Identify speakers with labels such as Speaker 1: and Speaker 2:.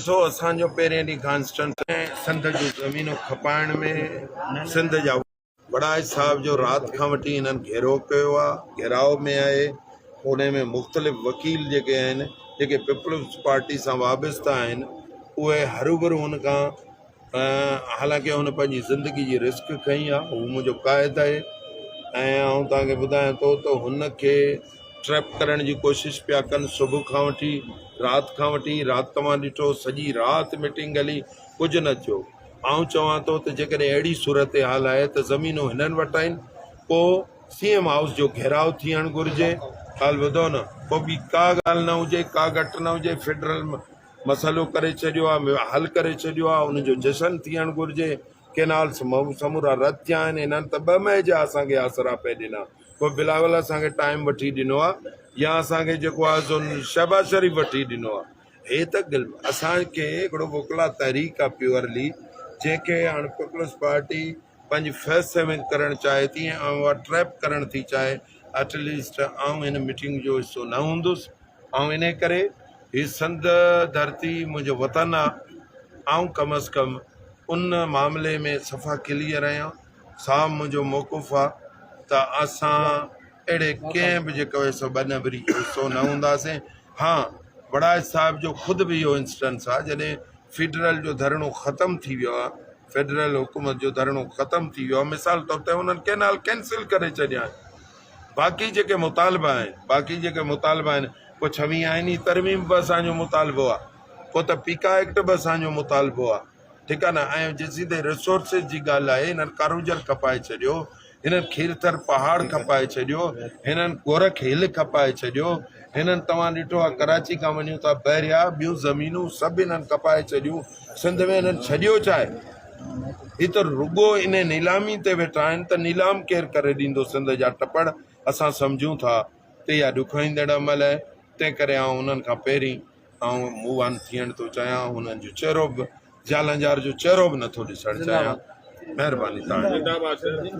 Speaker 1: ڏسو اسان جو پهرين ڏينهن کان انسٽنس ۽ سنڌ جون زمينون کپائڻ ۾ سنڌ جا وڙائچ صاحب جو رات کان وٺي هنن گهيرو ڪيو آ گهيراء ۾ آهي انهي ۾ مختلف وڪيل جيڪي آهن جيڪي پيپلز پارٽي سان وابسته آهن اهي هروڀرو هن کان حالانڪه هن پنهنجي زندگي جي رسڪ کنئي آ هو منهنجو قائد آهي ۽ آئون توهان کي ٻڌايان ٿو ته هن کي ٽريپ ڪرڻ جي ڪوشش پيا ڪن صبح کان وٺي رات کان وٺي رات توهان ڏٺو سڄي رات ميٽنگ هلي ڪجهه نه ٿيو آئون چوان ٿو ته جيڪڏهن اهڙي صورتحال آهي ته زمينون هنن وٽ آهن پو سي ايم هائوس جو گهيراء ٿيڻ گهرجي ڳالهه ٻڌو نه پو ٻي ڪا ڳالهه نه هجي ڪا گهٽ نه هجي فيڊرل مسئلو ڪري ڇڏيو آهي حل ڪري ڇڏيو آهي ان جو جشن ٿيڻ گهرجي ڪينال سمورا رد ٿيا آهن هنن ته ٻه مئي جا اسان کي آسرا پئي ڏنا پوء بلاول اسان کي ٽائيم وٺي ڏنو آهي يا اسان کي جيڪو آهي سو شهباز شريف وٺي ڏنو آهي هي ته گل اسان کي هڪڙو وڪلا تحريڪ آهي پيورلي جنهن کي هاڻ پيپلز پارٽي پنهنجي فيس سيونگ ڪرڻ چاهي ٿي ۽ اها ٽريپ ڪرڻ ٿي چاهي ايٽ ليسٽ آئون هن ميٽنگ جو حصو نه هوندس آئون انهي ڪري هي سنڌ ڌرتي منهنجو وطن آ آئون ڪم از ڪم ان معاملي ۾ صفا ڪليئر آهيان صاحب منهنجو موقف آ ته اسان اهڙي ڪنهن به جيڪو سو ٻه نمبري جو حصو نه هونداسين ها وڙائچ صاحب جو خود به اهو انسٽنس آ جڏهن فيڊرل جو ڌرڻو ختم ٿي ويو آ فيڊرل حڪومت جو ڌرڻو ختم ٿي ويو آ مثال طور تي انهن ڪينال ڪينسل ڪري ڇڏيا آهن باقي جيڪي مطالبا آهن باقي جيڪي مطالبا آهن پوء ڇويهين آئيني ترميم به اسان جو مطالبو آهي پوء ته پيڪا ايڪٽ به اسان جو مطالبو آهي ٺيڪ آهي نه ۽ جيسين تائين ريسورسز جي ڳالهه آهي هنن ڪارونجهر کپائي ڇڏيو هنن کيرٿر پهاڙ کپائي ڇڏيو هنن گورک هل کپائي ڇڏيو هنن توهان ڏٺو آهي ڪراچي کان وڃون ٿا بحريا ٻيون زمينون سڀ هنن کپائي ڇڏيون سنڌ ۾ هنن ڇڏيو ڇا آهي؟ هي ته رڳو انهي نيلامي تي ويٺا آهن ته نيلام ڪير ڪري ڏيندو سنڌ جا ٽپڙ اسان سمجهون ٿا ته اها ڏکوئيندڙ عمل آهي تنهن ڪري آئون انهن کان پهرين آئون موو آن ٿيڻ ٿو چاهيان انهن جو چهرو به ضياء لنجار جو چهرو به نٿو ڏسڻ چاهيان مهرباني توهان جي.